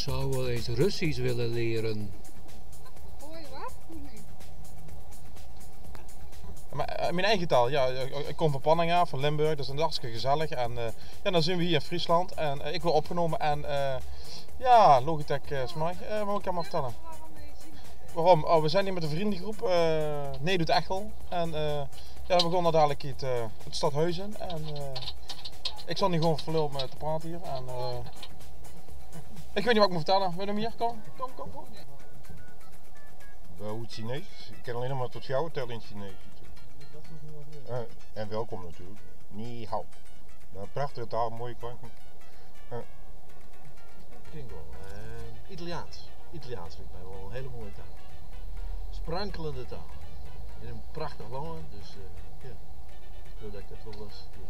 zou wel eens Russisch willen leren. Maar, mijn eigen taal, ja, ik kom van Panninga, van Limburg, dus dat is hartstikke gezellig. En ja, dan zijn we hier in Friesland en ik word opgenomen en ja, Logitech Smart, wat moet ik allemaal vertellen? Waarom? Oh, we zijn hier met een vriendengroep, Nee doet Echel. En ja, we gaan naar dadelijk het stadhuis in. En ik zal nu gewoon verlul met te praten hier. En ik weet niet wat ik moet vertellen. Willem hier, kom, kom, kom, kom. Wel, hoe het Chinees? Ik ken alleen nog maar tot jou tellen in het Chinees. En welkom natuurlijk. Ni hao. Nou, prachtige taal, mooie klanken. Klinkt wel. Italiaans. Italiaans vind ik mij wel een hele mooie taal. Sprankelende taal. In een prachtig land, dus ja. Ik wil dat ik dat wel eens doe.